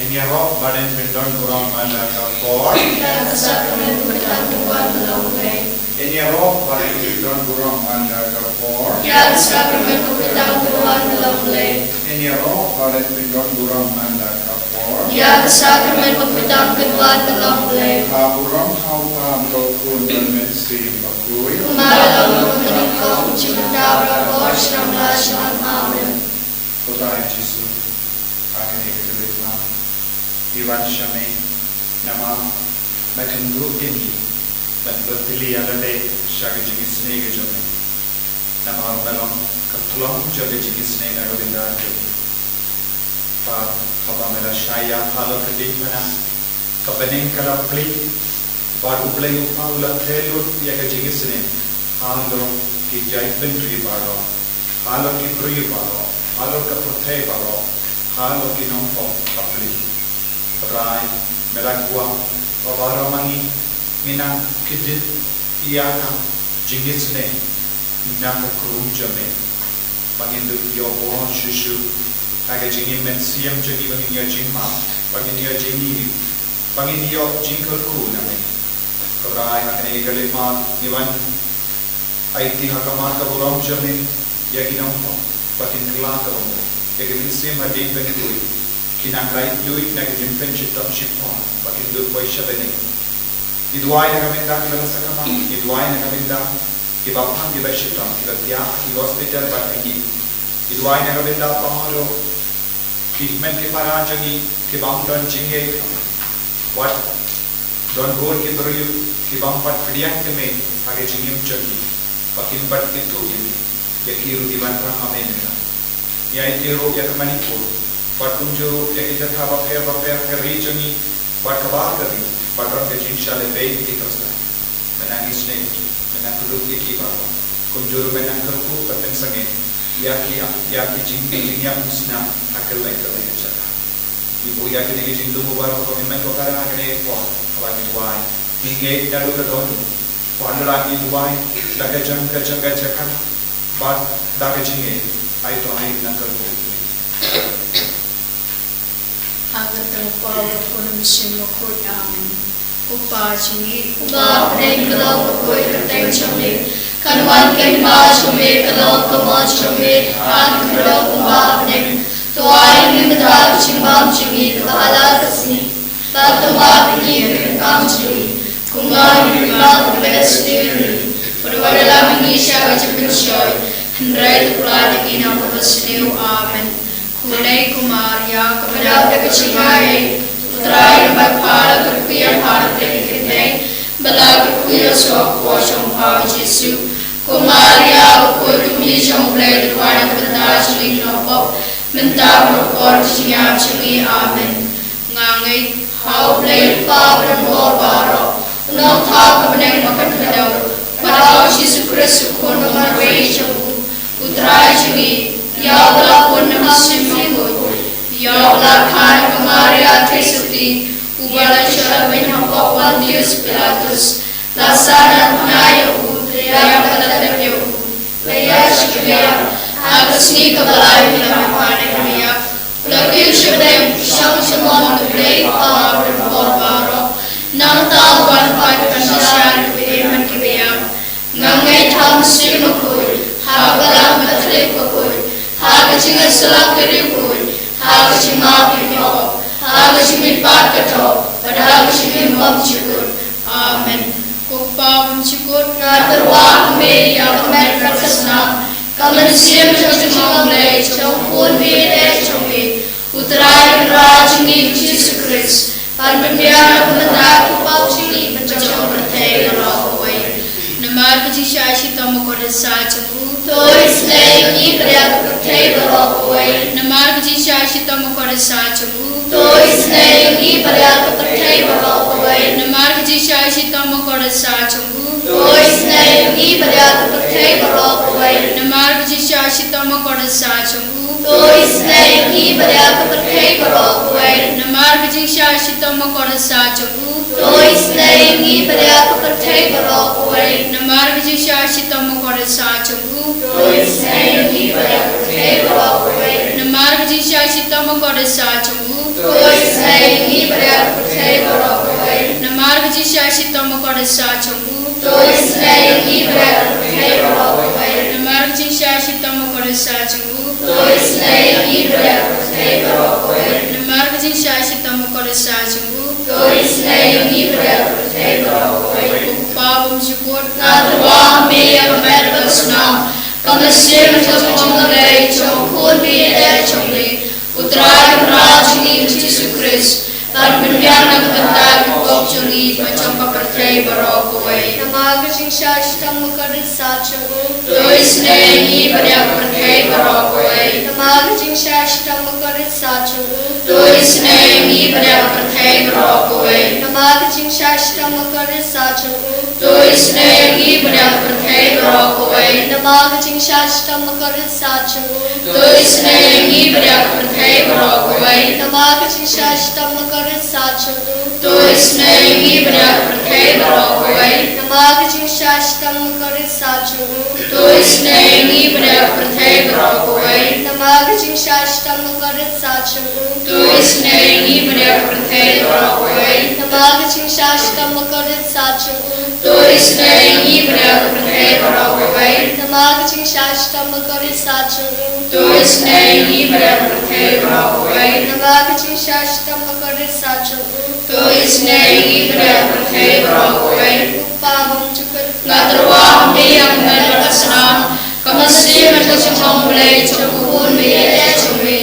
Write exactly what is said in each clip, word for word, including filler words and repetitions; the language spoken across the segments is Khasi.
Ïaroh ba dang pyndon burom man la ka por. Ïa ka sakramen pynkyntang pynwan ka long Blei. Ïaroh ba dang pyndon burom man la ka por. Ïa ka sakramen pynkyntang pynwan ka long Blei. Ïaroh ba dang pyndon burom man la ka por. Ïa ka sakramen pynkyntang pynwan ka long Blei. Ha burom ha u Kpa bad u Khun bad u Mynsiem Bakhuid. Kumba la long mynnyngkong, mynta bad baroh shi ryngkat. Amen. Ko Trai Jisu, ha kane ka khyllipmat ngi wan sha me, namar me kynduh ïa ngi ban pynpyllait ïa lade sha ka jingisynei ka jong me. Namar me long ka pynlong jong ka jingisynei na ka bynta jong ngi. Bad haba me la shah ïap halor ka diengphna, ka bneng ka la plie, bad U Blei U Kpa u la theh lut ïa ka jingisynei halor ki jaitbynriew baroh, halor ki briew baroh, halor ka pyrthei baroh, halor ki nongpop bapli. Ko Trai, me la kwah ba baroh ma ngi ngin nang kynduh ïa ka jingisynei na ka krum jong me. Ba ngin dup ïoh bor shuh shuh ha ka jingim mynsiem jong ngi, ba ngin ïoh jingmap, ba ngin ïoh jingïeit, ba ngin ïoh jingkyrkhu na me. Ko Trai, ha kane ka khyllipmat ngi wan aiti ha khmat ka burom jong me ïa ki nongpop ba kin kylla ka bamut ïa ka mynsiem hadien ban khuid, kin nang laitluid na ka jingpynshitom shipor ba kin duh poi sha bneng. Ngi duwai na ka bynta kiba la sakma, ngi duwai na ka bynta kiba pang, kiba shitom, kiba thiah ha ki hospital bad ha ki. Ngi duwai na ka bynta baroh ki hynmen ki para jong ngi kiba ym don jingngeit. Wat don bun ki briew kibym pat pdiang ïa me ha ka jingim jong ki, ba kim pat kyntu ïa me, ïa ki ruh ki wanrah ha me mynta. Ïa ki ruh ïa ka Manipur, bad kumjuh ruh ïa ki jaka bapher bapher ka ri jong ngi, bad kaba ka ri, bad ruh ka jingshah lehbeiñ ïa ki Khristan. Me nang isynei, me nang kyrkhu ïa ki baroh. Kumjuh ruh me nang kyrkhu bad pynsangeh ïa ki, ïa ki jing, jingïaid umsnam ha kylleng kylleng ka jaka. Ngi buh ïa kine ki jingthmu baroh ko Trai, ko Trai, ha kane ka por, haba ngi duwai, ngi ngeit naduh ka dohnud. Ko Trai, ngi duwai da ka jong, ka jong ka jaka bad da ka jingngeit, ai to ai nang kyrkhu. Ha ka kyrteng U Kpa bad U Khun bad U Mynsiem Bakhuid. Amen. Ko Kpa jong ngi uba ha bneng, ka long ka kyrteng jong me. Kan wan ka hima jong me, ka long ka mon jong me ha ka khyndew kumba ha bneng. To ai ïa ngi mynta ka jingbam jong ngi kaba ha la ka sngi. Bad to map ïa ngi ki kam jong ngi, kumba ngi map ïa kiba sniew ïa ngi. Bad wat ïalam ïa ngi sha ka jingpynshoi, hynrei to pynlait ïa ngi na kaba sniew. Amen. Khublei ko Maria, kaba dap da ka jingaiei, U Trai u don bad pha, la kyrkhu ïa pha hapdeng ki khynnah, bad la kyrkhu ïa u soh ka kpoh jong pha U Jisu. Ko Maria bakhuid, ka kmie jong U Blei, to duwai na ka bynta jong ngi ki nongpop, mynta bad ha ka por ka jingïap jong ngi. Amen. Nga ngeit ha U Blei U Kpa Uba don bor baroh, U Nongthaw ka bneng bad ka khyndew, bad ha U Jisu Khrist U Khun ba marwei jong U, U Trai jong ngi, ïa uba la pun na ka Mynsiem Bakhuid, ïa uba la kha na ka Maria Theisotti, uba la shah beiñ ha u Pontius Pilatus, la sah na ka bnai, ïa u, la ïap bad la tep ïa u, la ïaid sha ka khlieh, ha ka sngi kaba lai u la ïap bad u la kiew sha bneng, u shong sha mon U Blei U Kpa Uba don bor baroh. Nangta un wan pat ban bishar ïa kiba im bad kiba ïap. Nga ngeit ha U Mynsiem Bakhuid, ha ka Balang Katholik bakhuid, ha ka jingïasyllok ki riewkhuid, ha ka jingmap ïa ki pop, ha ka jingmihpat ka doh, bad ha ka jingim bymjukut. Amen. Ko Kpa bymjukut, nga tyrwa ha me ïa ka met bad ka snam, ka mynsiem jong U Blei, jong U Khun ba ïeit jong me, U Trai Kynrad jong ngi U Jisu Khrist, ban pynbiang na ka bynta ki pop jong ngi bad jong ka pyrthei baroh kawei. Namar ka jingshah shitom bakordit sah jong u, to isynei ïa ngi bad ïa ka pyrthei baroh kawei. Namar ka jingshah shitom bakordit sah jong u, to isynei ïa ngi bad ïa ka pyrthei baroh kawei. Namar ka jingshah shitom bakordit sah jong u, to isynei ïa ngi bad ïa ka pyrthei baroh kawei. Namar ka jingshah shitom bakordit sah jong u, to isynei ïa ngi bad ïa ka pyrthei baroh kawei. Namar ka jingshah shitom bakordit sah jong u, to isynei ïa ngi bad ïa ka pyrthei baroh kawei. Namar ka jingshah shitom bakordit sah jong u, to isynei ïa ngi bad ïa ka pyrthei baroh kawei. Namar ka Jingshah shitom bakordit sah jong u. To isynei ïa ngi bad ïa ka pyrthei baroh kawei. Namar ka jingshah shitom bakordit sah jong u. To isynei ïa ngi bad ïa ka pyrthei baroh kawei. Namar ka jingshah shitom bakordit sah jong u. To isynei ïa ngi bad ïa ka pyrthei baroh kawei. Namar ka jingshah shitom bakordit sah jong u. To isynei ïa ngi bad ïa ka pyrthei baroh kawei. Ko Kpa bymjukut. Nga tyrwa ha me ïa ka met bad ka snam. Ka mynsiem jong U Blei jong U Khun ba ïeit jong me. U Trai Kynrad jong ngi U Jisu Khrist. Ban pynbiang na ka bynta ki pop jong ngi bad jong ka pyrthei baroh kawei. Namar ka jingshah shitom bakordit sah jong u. To isynei ïa ngi bad ïa ka pyrthei baroh kawei. Namar ka jingshah shitom bakordit sah jong u. To isynei ïa ngi bad ïa ka pyrthei baroh kawei. Namar ka jingshah shitom bakordit sah jong u. To isynei ïa ngi bad ïa ka pyrthei baroh kawei. Namar ka jingshah shitom bakordit sah jong u. To isynei ïa ngi bad ïa ka pyrthei baroh kawei. Namar ka jingshah shitom bakordit sah jong u. To isynei ïa ngi bad ïa ka pyrthei baroh kawei. Namar ka jingshah shitom bakordit sah jong u. To isynei ïa ngi bad ïa ka pyrthei baroh kawei. Namar ka jingshah shitom bakordit sah jong u. To isynei ïa ngi bad ïa ka pyrthei baroh kawei. Namar ka jingshah shitom bakordit sah jong u. To isynei ïa ngi bad ïa ka pyrthei baroh kawei. Namar ka jingshah shitom bakordit sah jong u. To isynei ïa ngi bad ïa ka pyrthei baroh kawei. Namar ka jingshah shitom bakordit sah jong u. To isynei ïa ngi bad ïa ka pyrthei baroh kawei. Ko Kpa bymjukut. Nga tyrwa ha me ïa ka met bad ka snam. Ka mynsiem jong U Blei jong U Khun ba ïeit jong me.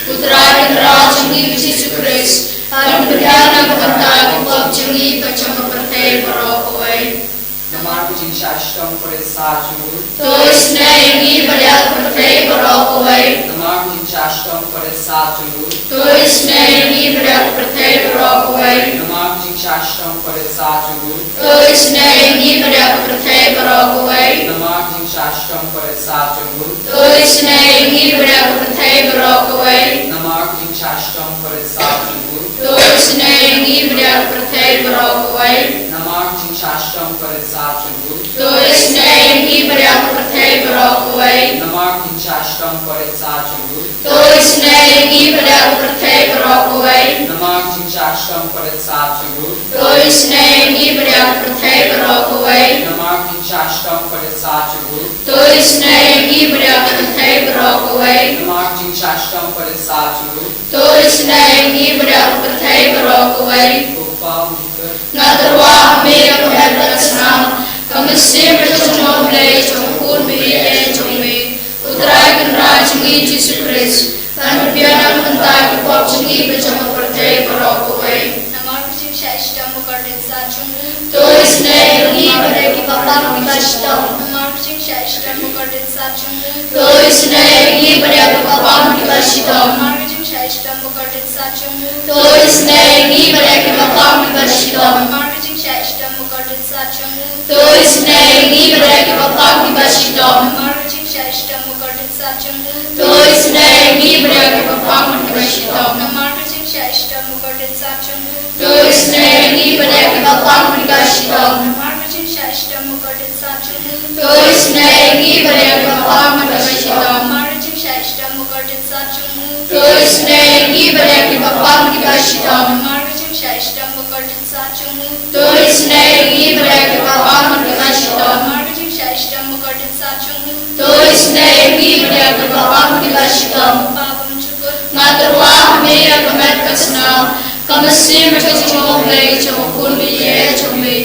U Trai Kynrad jong ngi U Jisu Khrist. Ban pynbiang na ka bynta ki pop jong ngi bad jong ka pyrthei baroh kawei. Namar ka jingshah shitom bakordit sah jong u. To isynei ïa ngi bad ïa ka pyrthei baroh kawei. Namar ka jingshah shitom bakordit sah jong u. To isynei ïa ngi bad ïa ka pyrthei baroh kawei. Namar ka jingshah shitom bakordit sah jong u. To isynei ïa ngi bad ïa ka pyrthei baroh kawei. Namar ka jingshah shitom bakordit sah jong u. To isynei ïa ngi bad ïa ka pyrthei baroh kawei. Namar ka jingshah shitom bakordit sah jong u. To isynei ïa ngi bad ïa ka pyrthei baroh kawei. Namar ka jingshah shitom bakordit sah jong u. To isynei ïa ngi bad ïa ka pyrthei baroh kawei. Namar ka jingshah shitom bakordit sah jong u. To isynei ïa ngi bad ïa ka pyrthei baroh kawei. Namar ka jingshah shitom bakordit sah jong u. To isynei ïa ngi bad ïa ka pyrthei baroh kawei. Namar ka jingshah shitom bakordit sah jong u. To isynei ïa ngi bad ïa ka pyrthei baroh kawei. Namar ka jingshah shitom bakordit sah jong u. To isynei ïa ngi bad ïa ka pyrthei baroh kawei. Ko Kpa bymjukut. Nga tyrwa ha me ïa ka met bad ka snam. Ka mynsiem jong U Blei jong U Khun ba ïeit jong me. U Trai Kynrad jong ngi Jisu Khrist. Ban pynbiang na ka bynta ki pop jong ngi bad jong ka pyrthei baroh kawei. Namar ka jingshah shitom bakordit sah jong u. To isynei ïa ngi bad ïa kiba pang kiba shitom. Namar ka jingshah shitom bakordit sah jong u. To isynei ïa ngi bad ïa kiba pang kiba shitom. Namar ka jingshah shitom bakordit sah jong u. To isynei ïa ngi bad ïa kiba pang kiba shitom. Namar ka jingshah shitom bakordit sah jong u. To isynei ïa ngi bad ïa kiba pang kiba shitom. Namar ka jingshah shitom bakordit sah jong u. To isynei ïa ngi bad ïa kiba pang kiba shitom. Namar ka jingshah shitom bakordit sah jong u. To isynei ïa ngi bad ïa kiba pang kiba shitom. Namar ka jingshah shitom bakordit sah jong u. To isynei ïa ngi bad ïa kiba pang kiba shitom. Namar ka jingshah shitom bakordit sah jong u. To isynei ïa ngi bad ïa kiba pang kiba shitom. Namar ka jingshah shitom bakordit sah jong u. To isynei ïa ngi bad ïa kiba pang kiba shitom. Namar ka jingshah shitom bakordit sah jong u. To isynei ïa ngi bad ïa kiba pang kiba shitom. Ko Kpa bymjukut. Nga tyrwa ha me ïa ka met ka snam. Ka mynsiem jong U Blei jong U Khun ba ïeit jong me.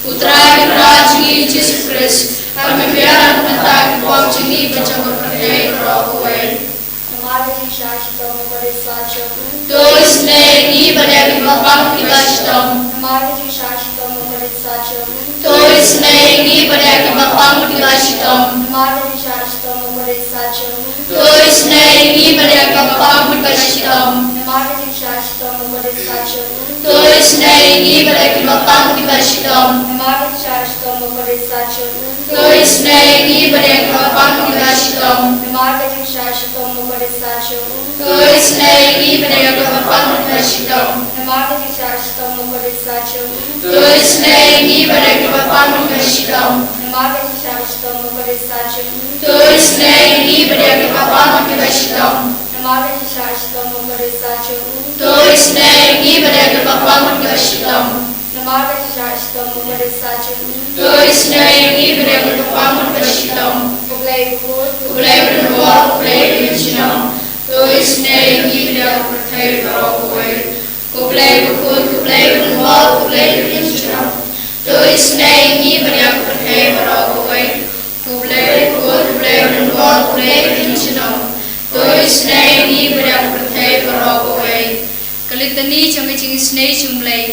U Trai Kynrad jong ngi Jisu Khrist. Ban pynbiang na ka bynta ki pop jong ngi bad jong ka pyrthei baroh kawei. Namar ka jingshah shitom bakordit sah jong u. To isynei ïa ngi bad ïa kiba pang kiba shitom. Namar ka jingshah shitom bakordit sah jong u. To isynei ïa ngi bad ïa kiba pang kiba shitom. Namar ka jingshah shitom bakordit sah jong u. To isynei ïa ngi bad ïa kiba pang kiba shitom. Namar ka jingshah shitom bakordit sah jong u. To isynei ïa ngi bad ïa kiba pang kiba shitom. Namar ka jingshah shitom bakordit sah jong u. To isynei ïa ngi bad ïa kiba pang kiba shitom. Namar ka jingshah shitom bakordit sah jong u. To isynei ïa ngi bad ïa kiba pang kiba shitom. Namar ka jingshah shitom bakordit sah jong u. To isynei ïa ngi bad ïa kiba pang kiba shitom. Namar ka jingshah shitom bakordit sah jong u. To isynei ïa ngi bad ïa kiba pang kiba shitom. Namar ka jingshah shitom Marissa jong u. To isynei ïa ngi bad ïa ka kpa mut ka shitom. Namar ka jingshah shitom u Marissa jong u. To isynei ïa ngi bad ïa ka kpa mut ka shitom. Ko Blei bakhuid, ko Blei badonbor, ko Blei bajunom. To isynei ïa ngi bad ïa ka pyrthei baroh kawei. Ko Blei bakhuid, ko Blei badonbor, ko Blei bajunom. To isynei ïa ngi bad ïa ka pyrthei baroh kawei. Ko Blei bakhuid, ko Blei badonbor, ko Blei bajunom. To isynei ïa ngi bad ïa ka pyrthei baroh kawei. Ka litani jong ka jingisynei jong u Blei.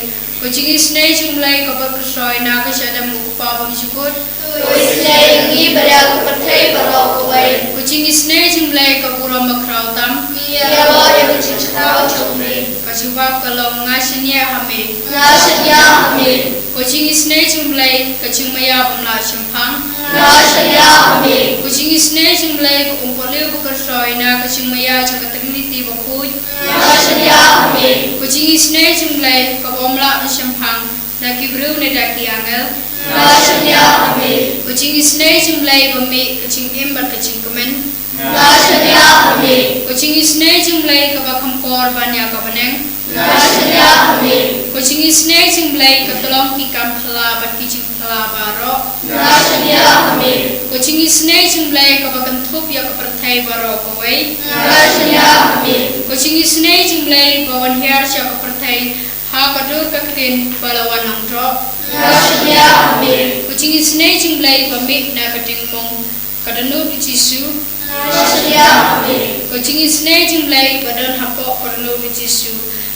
Ka jingisynei jong u Blei kaba kyrsoi na ka jingim u Kpa bymjukut. To isynei ïa ngi bad ïa ka pyrthei baroh kawei. Ka jingisynei jong u Blei ka burom bakhraw tam. Ïa la ïa ka jingshngaiñ jong u Blei. Ka jubab ka long nga shaniah ha me. Nga shaniah ha me. Ka jingisynei jong u Blei ka jingmaïa bym lah shemphang. Nga shaniah ha me. Ka jingisynei jong u Blei ka umpohliew bakyrsoi na ka jingmaïa jong ka Trinity bakhuid. Nga shaniah ha me. Ka jingisynei jong u Blei kaba ym lah ban shemphang da ki briew ne da ki angel. Nga shaniah ha me. Ka jingisynei jong u Blei ba mih ka jingim bad ka jingkmen. Nga shaniah ha me. Ka jingisynei jong u Blei kaba kham kor ban ïa ka bneng. Nga shaniah ha me. Ka jingisynei jong u Blei ka tyllong ki kam phylla bad ki jingphylla baroh. Nga shaniah ha me. Ka jingisynei jong u Blei kaba kynthup ïa ka pyrthei baroh kawei. Nga shaniah ha me. Ka jingisynei jong u Blei ba wan hiar sha ka pyrthei ha ka dur ka ktien ba la wan nongdroh. Nga shaniah ha me. Ka jingisynei jong u Blei ba mih na ka ding mong ka dohnud u Jisu. Nga shaniah ha me. Ka jingisynei jong u Blei ba don hapoh ka dohnud u Jisu.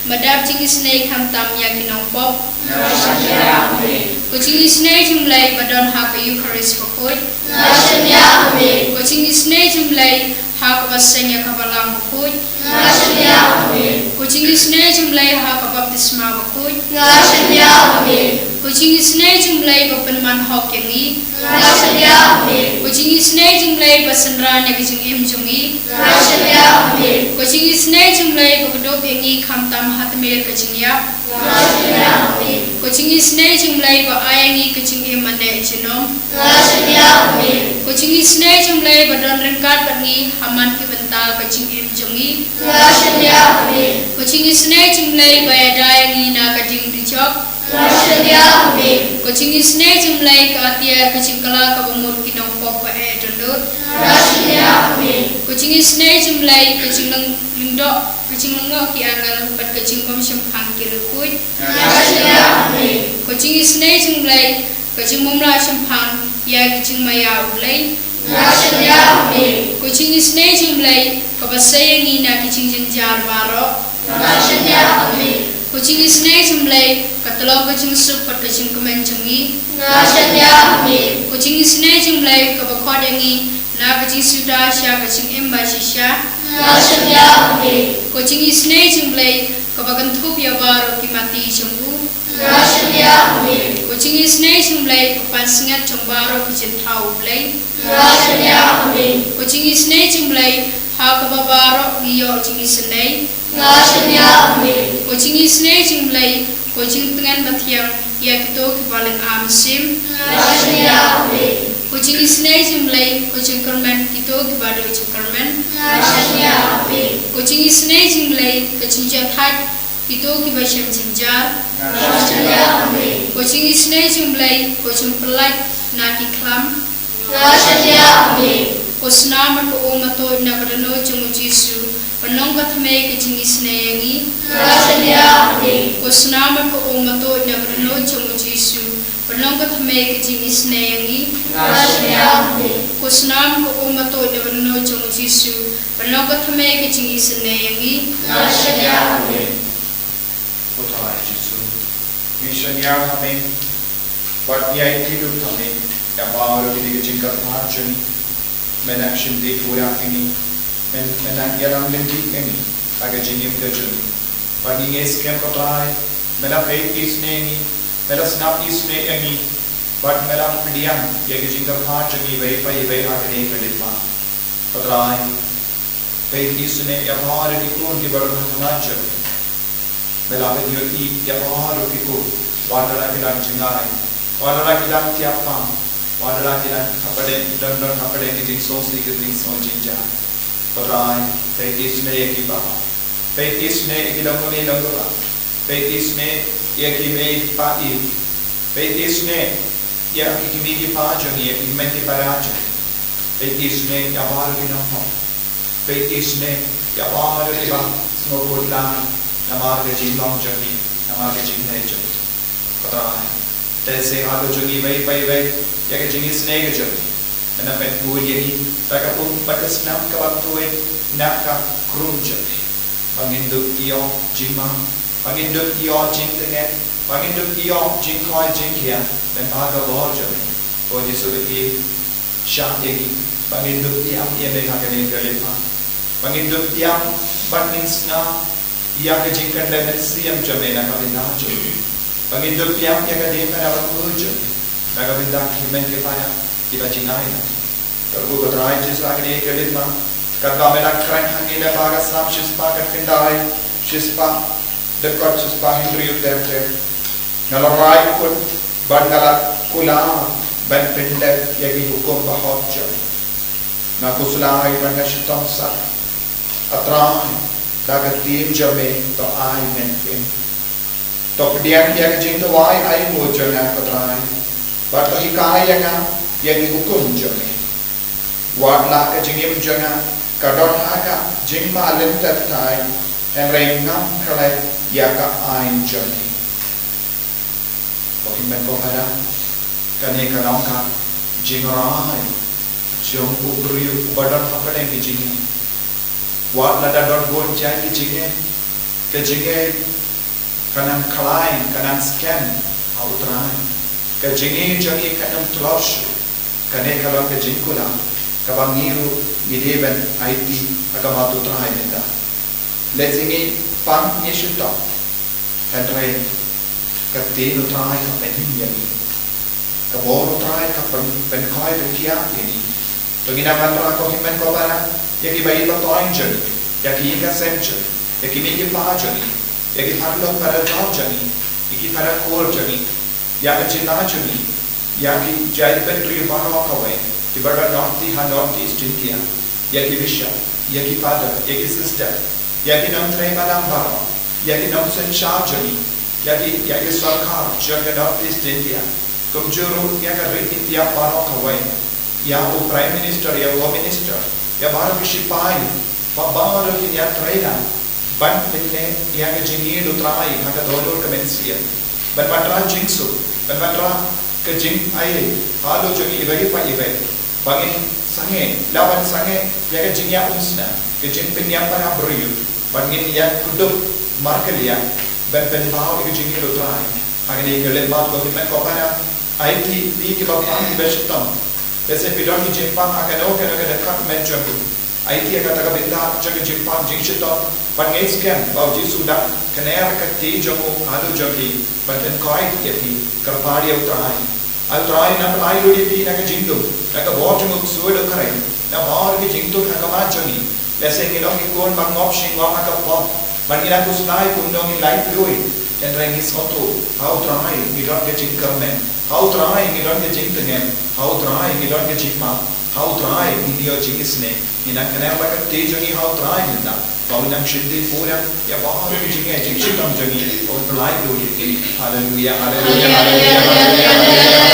Ba dap jingisynei khamtam ïa ki nongpop. Nga shaniah ha me. Ka jingisynei jong u Blei ba don ha ka Eukharist bakhuid. Nga shaniah ha me. Ka jingisynei jong u Blei ha kaba seng ïa ka Balang bakhuid. Nga shaniah ha me. Ka jingisynei jong u Blei ha ka baptisma bakhuid. Nga shaniah ha me. Ka jingisynei jong u Blei ba pynman hok ïa ngi. Nga shaniah ha me. Ka jingisynei jong u Blei ba synran ïa ka jingim jong ngi. Nga shaniah ha me. Ka jingisynei jong u Blei ba kdup ïa ngi khamtam ha tmier ka jingïap. Nga shaniah ha me. Ka jingisynei jong u Blei ba ai ïa ngi ka jingim mane junom. Nga shaniah ha me. Ka jingisynei jong u Blei ba don ryngkat bad ngi ha man ki bynta ka jingim jong ngi. Nga shaniah ha me. Ka jingisynei jong u Blei ba ïada ïa ngi na ka jingdujok. Nga shaniah ha me. Ka jingisynei jong u Blei ka atiar ka jingkylla kaba mut ki nongpop ba eh dohnud. Nga shaniah ha me. Ka jingisynei jong u Blei ka jinglong lyngdoh, ka jinglyngngoh ki angel bad ka jingbymshemphang ki riewkhuid. Nga shaniah ha me. Ka jingisynei jong u Blei ka jingbymlah shemphang ïa ka jingmaïa u Blei. Nga shaniah ha me. Ka jingisynei jong u Blei kaba sei ïa ngi na ki jingjynjar baroh. Nga shaniah ha me. Ka jingisynei jong u Blei ka tyllong ka jingsuk bad ka jingkmen jong ngi. Nga shaniah ha me. Ka jingisynei jong u Blei kaba khot ïa ngi na ka jingsuda sha ka jingim bashisha. Nga shaniah ha me. Ka jingisynei jong u Blei kaba kynthup ïa baroh ki mati jong u. Nga shaniah ha me. Ka jingisynei jong u Blei ka pansngiat jong baroh ki jingthaw u Blei. Nga shaniah ha me. Ka jingisynei jong u Blei ha kaba baroh ngi ïoh jingisynei. Nga shaniah ha me. Ka jingisynei jong u Blei ka jingtngen bathiang ïa kito kiba lynga mynsiem. Nga shaniah ha me. Ka jingisynei jong u Blei ka jingkyrmen kito kiba duh jingkyrmen. Nga shaniah ha me. Ka jingisynei jong u Blei ka jingjahthait kito kiba shem jynjar. Nga shaniah ha me. Ka jingisynei jong u Blei ka jingpyllait na ki khlam. Nga shaniah ha me. Ka snam bad ka um ba tuid na ka dohnud jong u Jisu ban long ka thymmei ka jingisynei ïa ngi. Nga shaniah ha me. Ka snam bad ka um ba tuid na ka dohnud jong u Jisu ban long ka thymmei ka jingisynei ïa ngi. Nga shaniah ha me. Ka snam bad ka um ba tuid na ka dohnud jong u Jisu ban long ka thymmei ka jingisynei ïa ngi. Nga shaniah ha me. Ko Trai Jisu, ngi shaniah ha me. Bad ngi aiti lut ha me ïa baroh kine ki jingkyrpad jong ngi. Men nang shim dih burom ïa ngi. Men, men nang ïalam lynti ïa ngi ha ka jingim ka jong ngi. Bad ngi ngeit skhem ko Trai, men la peit isynei ïa ngi, men la sngap isynei ïa ngi. Bad men la pdiang ïa ki jingkyrpad jong ngi iwei pa iwei ha kane ka dei ma. Ko Trai, peit isynei ïa baroh ki khun kiba don ha khmat jong ngi. Me la pynïohi ïa baroh ki khun, wat la ki dang jngai, wat la ki dang thiah pang, wat la ki dang hapdeng, don don hapdeng ki jingsngewsih ki jingsngewjynjar. Ko Trai, peit isynei ïa ki baroh. Peit isynei ïa ki longkmie longkpa. Peit isynei ïa ki mei ki pa i. Peit isynei ïa ki kmie ki kpa jong ngi, ïa ki hynmen ki para jong ngi. Peit isynei ïa baroh ki nongpop. Peit isynei ïa baroh kiba sngewkhuslai namar ka jinglong jong ngi, namar ka jingleh jong ngi. Ko Trai, te sa ïa halor jong ngi iwei pa iwei ïa ka jingisynei ka jong ngi. Mynta pynbun ïa ngi da ka um bad ka snam kaba tuid na ka khun jong ngi. Ba ngin dup ïoh jingma, ba ngin dup ïoh jingtngen, ba ngin dup ïoh jingkoit jingkhiah lyngba ka bor jong ngi. Ko Jisu, ba ïeit shah ïa ngi, ba ngin dup ïam ïa me ha kane ka lipmat. Ba ngin dup ïam bad ngin sngap ïa ka jingkynleh mynsiem jong me na ka bynta jong ngi. Ba ngin dup ïam ïa ka dei ka da ba khuid jong me na ka bynta ki hynmen ki para kiba jngai na me. Ka rukom, ko Trai Jisu, ha kane ka lipmat, katba me la kren ha ngi lyngba ka Salm shispah khatkhyndai, shispah dkhot shispah hynriew ter ter. Nga la rai kut bad nga la kular ban pyndep ïa ki hukum bahok jong me. Nga khuslai bad nga shitom sah. A Trai, da ka ktien jong me to ai men pyn. To pdiang ïa ka jingduwai ainguh jong nga, ko Trai. Bad to hikai ïa nga ïa ki hukum jong me. Wat la ka jingim jong nga ka don ha ka jingma lynter thaiñ, hynrei ngam klet ïa ka aiñ jong me. Ko hynmen ko para, kane ka long ka jingrai jong u briew uba don hapdeng ki jingngeit. Wat la da don bun jait ki jingngeit, ka jingngeit ka nang khlaiñ, ka nang skhem ha u Trai. Ka jingngeit jong ngi ka nang tlot shuh. Kane ka long ka jingkular kaba ngi ruh ngi dei ban aiti ha khmat u Trai mynta. Lehse ngi pang, ngi shitom, hynrei ka ktien u Trai ka pynhim ïa ngi. Ka bor u Trai ka pyn, pynkoit pynkhiah ïa ngi. To ngin nang wanrah, ko hynmen ko para, ïa ki baïeit batoiñ jong ngi, ïa ki ïing ka sem jong ngi, ïa ki mei ki pa jong ngi, ïa ki paralok parajor jong ngi, ïa ki para kur jong ngi, ïa ka jylla jong ngi, ïa ki jaitbynriew baroh kawei kiba don North East, ha North East India, ïa ki bishop, ïa ki father, ïa ki sister, ïa ki nongtrei balang baroh, ïa ki nongsynshar jong ngi, ïa ki, ïa ki sorkar jong ka North East India, kumjuh ruh ïa ka ri India baroh kawei, ïa u Prime Minister, ïa u Home Minister, ïa baroh ki shipai, ba baroh kin ïatrei lang ban pynneh ïa ka jingïeit u Trai ha ka dohnud ka mynsiem, ban wanrah jingsuk, ban wanrah ka jingaiei halor jong ngi iwei pa iwei. Ba ngin sangeh, la ban sangeh ïa ka jingïaumsnam, ka jingpynïap para briew, ba ngin ïakdup markylliang ban pynpaw ïa ka jingïeit u Trai. Ha kane ka lymbat, ko hynmen ko para, aiti, phi kiba pang kiba shitom, lehse phi don ki jingpang ha kano kano ka dkhot met jong phi. Aiti ha kata ka bynta jong ka jingpang jingshitom, bad ngi skhem ba u Jisu u dang kner ka kti jong u halor jong phi ban pynkoit ïa phi. Kyrpad ïa u Trai. Ai u Trai, nang pyllait lut ïa phi na ka jingdum, na ka bor jong u ksuid u kren, na baroh ki jingtut ha khmat jong ngi. Lehse ngi long ki khun ba ngop shi ngop ha ka pop, bad ngi la khuslai kumno ngin lait lui. Hynrei ngi sngewthuh, ha u Trai ngi don ka jingkyrmen, ha u Trai ngi don ka jingtngen, ha u Trai ngi don ka jingmap, ha u Trai ngin ïoh jingisynei. Ngin nang kner bad ka kti jong ngi ha u Trai mynta, ba un nang shim pura ïa baroh ki jingeh jingshitom jong ngi, ba un pyllait lut ïa ngi. Haleluia, haleluia, haleluia, haleluia.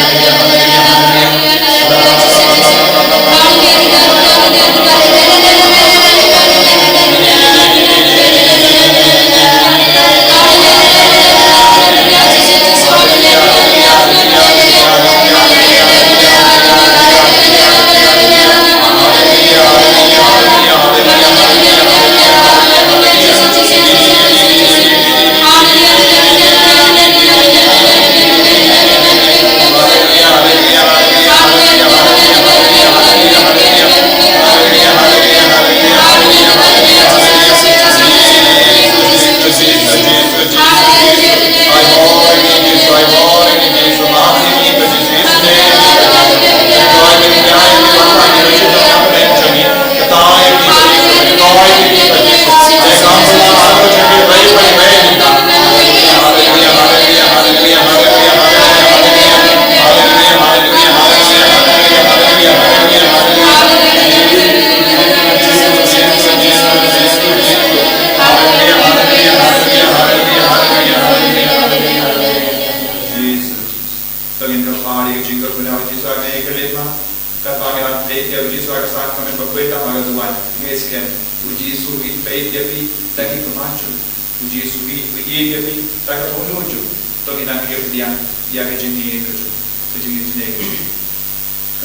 Katba ngi dang peit ïa u Jisu ha ka sat ka met ba khuid, katba ka duwan ngi skhem, u Jisu u ïeit ïa phi da ki kyrpad jong u. U Jisu u ïeit ïa phi da ka bynta jong u. To ngin nang ïa pdiang ïa ka jingïeit ka jong u, ka jingïeit ka jong u.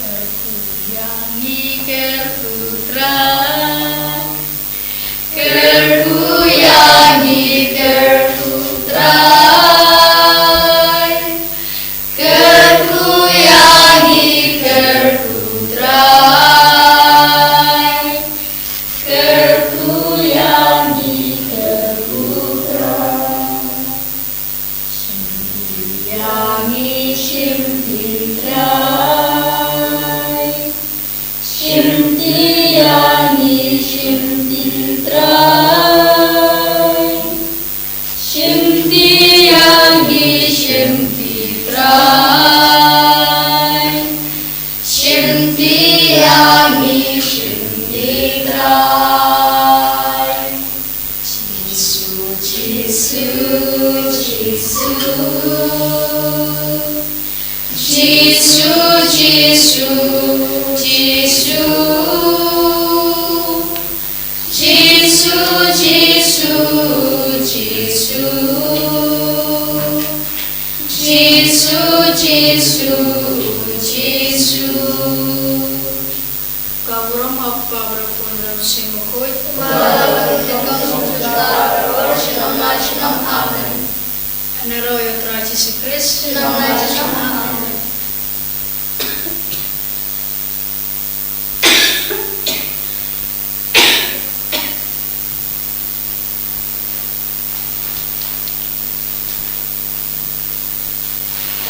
Kyrkhu ïa ngi, kyrkhu Trai. Kyrkhu ïa ngi, kyrkhu Trai. Kyrkhu ïa ngi, kyrkhu Trai. Kyrkhu ïa ngi, kyrkhu Trai. Shim ti ïa ngi, shim ti Trai. Shim ti ïa ngi, shim ti Trai. Shim ti ïa ngi, shim ti Trai. Shim ti ïa ngi, shim ti Trai. Jisu, Jisu, Jisu. Jisu, Jisu, Jisu. Jisu, Jisu, Jisu. Jisu, Jisu, Jisu. Ka burom ha u Kpa, bad u Khun, bad u Mynsiem Bakhuid. Bad ha u Kpa, bad u Khun, bad u Mynsiem Bakhuid. Amen. Kynrad ïa u Trai Jisu Khrist.